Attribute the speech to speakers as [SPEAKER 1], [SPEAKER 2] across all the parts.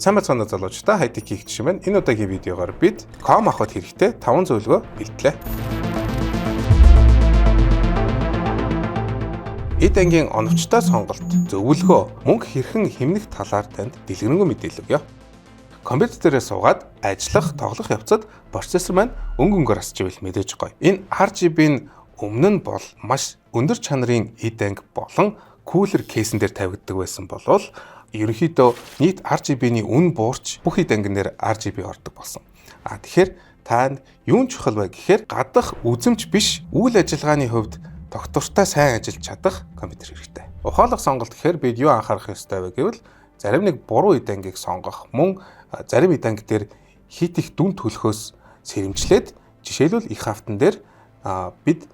[SPEAKER 1] Сайн байцгаана уу, залуучдаа, Хайтек хийх юм байна. Энэ удаагийн видеогоор бид ком авахд хэрэгтэй 5 зөвлөгөө бэлтлээ. Эд ангийн оновчтой сонголт, зөвлөгөө, мөнгө хэрхэн хэмнэх талаар танд дэлгэрэнгүй мэдээлэл өгье. Компьютер дээрээ суугаад ажиллах, тоглох явцад процессор маань өнгө өнгөөр асч ивэл мэдээж гоё. Энэ RGB-н өмнө нь бол маш өндөр чанарын эд анги болон cooler case эн дээр тавигддаг байсан болвол ерөнхийдөө нийт RGB-ний үн буурч бүх эд ангин дээр RGB ордог болсон. А тэгэхээр танд юун чухал вэ гэхээр гадах үзэмж биш, үйл ажиллагааны хувьд тогтвортой сайн ажиллаж чадах компьютер хэрэгтэй. Ухаалаг сонголт гэхээр бид юу анхаарах ёстой вэ гэвэл зарим нэг буруу эд ангийг сонгох, мөн зарим эд анги дээр хит их дүн төлөхөөс сэрэмжлээд, жишээлбэл, их хафтан дээр бид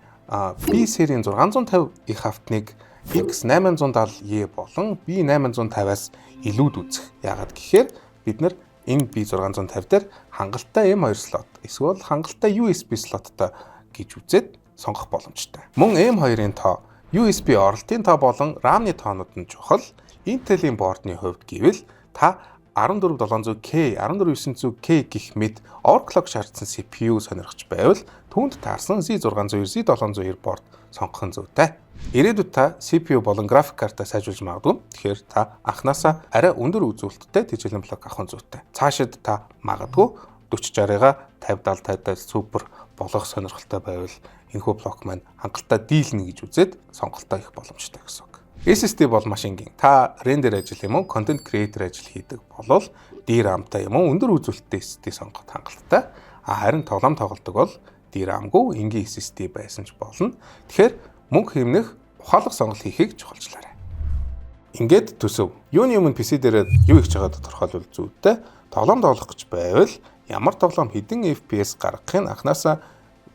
[SPEAKER 1] B серийн 650 их хафтныг X870E болон B850-аас илүүд үзэх. Яагаад гэхээр бид нар энэ B650 дээр хангалттай M2 slot эсвэл хангалттай USB slot той гэж үзээд сонгох боломжтой. Мөн M2-ын тоо, USB оролтын тоо болон RAM-ны тоонууд нь чухал. Intel-ийн board ны хувьд гэвэл та 14700K, 14900K гэх мэт overclock шаардсан CPU сонирхож байвал түүнд таарсан Z690, Z790 board сонгох нь зүйтэй. Ирээдүйд та CPU болон график картаа сайжруулж магадгүй. Тэгэхээр та анхнаасаа арай өндөр үзүүлэлттэй тэжээлийн блок авах нь зүйтэй. Цаашид та магадгүй 40 60-ыг 50 70 50 70 супер болгох сонирхолтой байвал энэхүү блок маань хангалттай дийлнэ гэж үзээд сонголтоо их боломжтой гэсэн үг. SSD бол маш энгийн. Та render ажил юм уу, content creator ажил хийдэг болвол DRAM-тай юм уу, өндөр үзүүлэлттэй SSD сонгоход хангалттай. А харин тоглоом тоглодог бол DRAM-гүй энгийн SSD байсан ч болно. Тэгэхээр мөнгө хэмнэх ухаалаг сонголт хийхийг чухалчлаарай. Ингээд төсөв. Юуны өмнө PC дээр юу хийж байгааг тодорхойлвол зүйтэй. Тоглоом тоглох гэж байвал ямар тоглоом хэдэн FPS гаргахыг анхнаасаа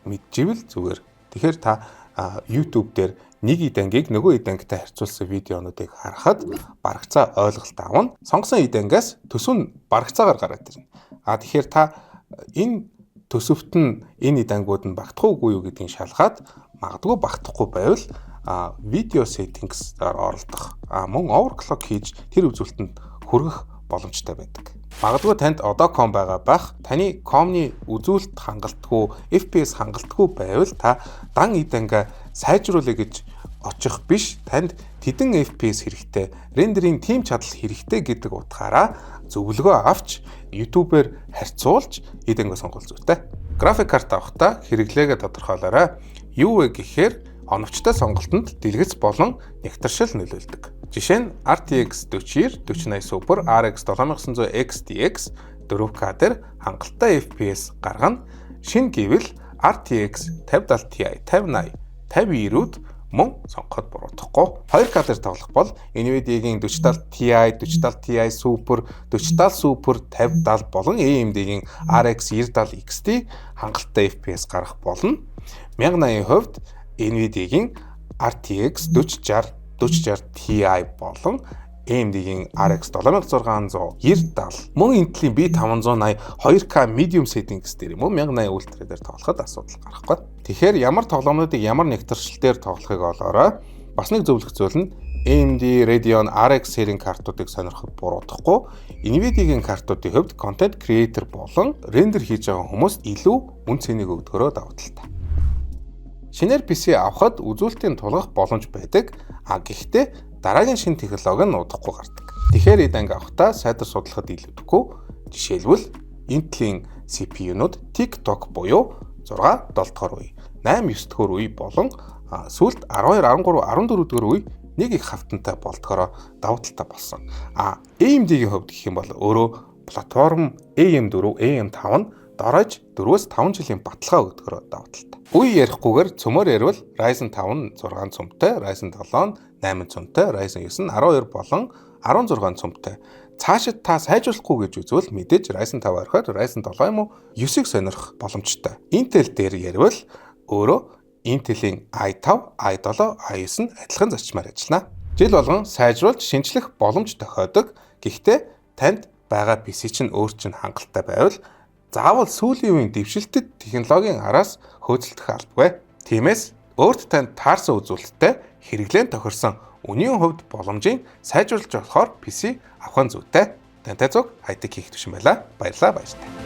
[SPEAKER 1] мэдчихвэл зүгээр. Тэгэхээр та YouTube дээр нэг эд ангийг нөгөө эд ангитай харьцуулсан видеонуудыг харахад барагцаа ойлголт авна. Сонгосон эд ангиас төсөв нь барагцаагаар гараад ирнэ. А тэгэхээр та энэ төсөвт нь энэ эд ангиуд нь багтах уугүй юу гэдгийг шалгаад, магадгүй багтахгүй байвал видео settings-аар оролдох, мөн overclock хийж тэр үзүүлэлтэнд хүргэх боломжтой байдаг. Магадгүй танд одоо ком байгаа бах. Таны комны үзүүлэлт хангалтгүй, FPS хангалтгүй байвал та дан эд ангаа сайжруулъя гэж очих биш, танд тэдэн FPS хэрэгтэй, render ийн тийм чадал хэрэгтэй гэдэг утгаараа зөвлөгөө авч, YouTube-ээр харьцуулж эд ангаа сонгол зүйтэй. График карт авахдаа хэрэглээгээ тодорхойлоорой. Юу вэ гэхээр оновчтой сонголтонд дэлгэц болон нягтаршил нөлөөлдөг. Жишээ нь, RTX 4090, 4080 Super, RX 7900 XTX 4K дээр хангалттай FPS гаргана. Шинэ гэвэл RTX 5070 Ti, 5080, 5090-үүд мөн сонгоход буруудахгүй. 2K дээр тоглох бол Nvidia-гийн 4070 Ti, 4070 Ti Super, 4070 Super 5070 болон AMD-гийн RX 9070 XT хангалттай FPS гаргах болно. 1080-ийн хувьд Nvidia-гийн RTX 4060, 4060 Ti болон AMD-гийн RX 7600 9070, мөн Intel-ийн B580 2K medium settings дээр юм уу, 1080 Ultra дээр тоглоход асуудал гарахгүй. Тэгэхээр ямар тоглоомнуудыг ямар нягтаршил дээр тоглохыг олоорой. Бас нэг зөвлөх зүйл нь AMD Radeon RX серийн картуудыг сонирхоход буруудахгүй. Nvidia-гийн картуудын хувьд content creator болон render хийж байгаа хүмүүст илүү үнэ цэнийг өгдөгөөрөө давуу талтай. Шинээр PC авахад үзүүлэлтийн тулгах боломж байдаг. А гэхдээ дараагийн шинэ технологи нь удахгүй гардаг. Тэгэхээр эд анги авахдаа сайтар судлахад илүүдэхгүй. Жишээлбэл, Intel-ийн CPU-нууд Tick-Tock буюу 6 7 дугаар үе, 8 9 дугаар үе болон сүүлд 12 13 14 дугаар үе нэг их хавтантай болдгороо давуу талтай болсон. А AMD-гийн хувьд гэх юм бол өөрөө платформ AM4, AM5 нь дорож 4-5 жилийн баталгаа өгдөгөөрөө давуу талтай. Үе ярихгүйгээр цөмөр ярил Ryzen 5 нь 6 цөмтэй, Ryzen 7 нь 8 цөмтэй, Ryzen 9 нь 12 болон 16 цөмтэй. Цаашид та сайжруулахгүй гэж үзвэл мэдээж Ryzen 5 орхиод Ryzen 7 юм уу, 9-ийг сонирхох боломжтой. Intel дээр ярил өөрөө Intel-ийн i5, i7, i9 нь адилхан зарчмаар ажиллана. Жил болгон сайжруулж шинжлэх боломж тохиодог. Гэхдээ танд байгаа PC чинь өөр чинь хангалттай байвал заавал сүүлийн үеийн дэвшилтэд технологийн араас хөөцөлдөх албагүй. Тиймээс өөрт танд таарсан үзүүлэлттэй, хэрэглээнд тохирсон, үнийн хувьд боломжийн сайжруулж болохоор PC авах нь зүйтэй. Тантай цуг хайтек хийх төвшин байлаа. Баярлалаа, баяртай.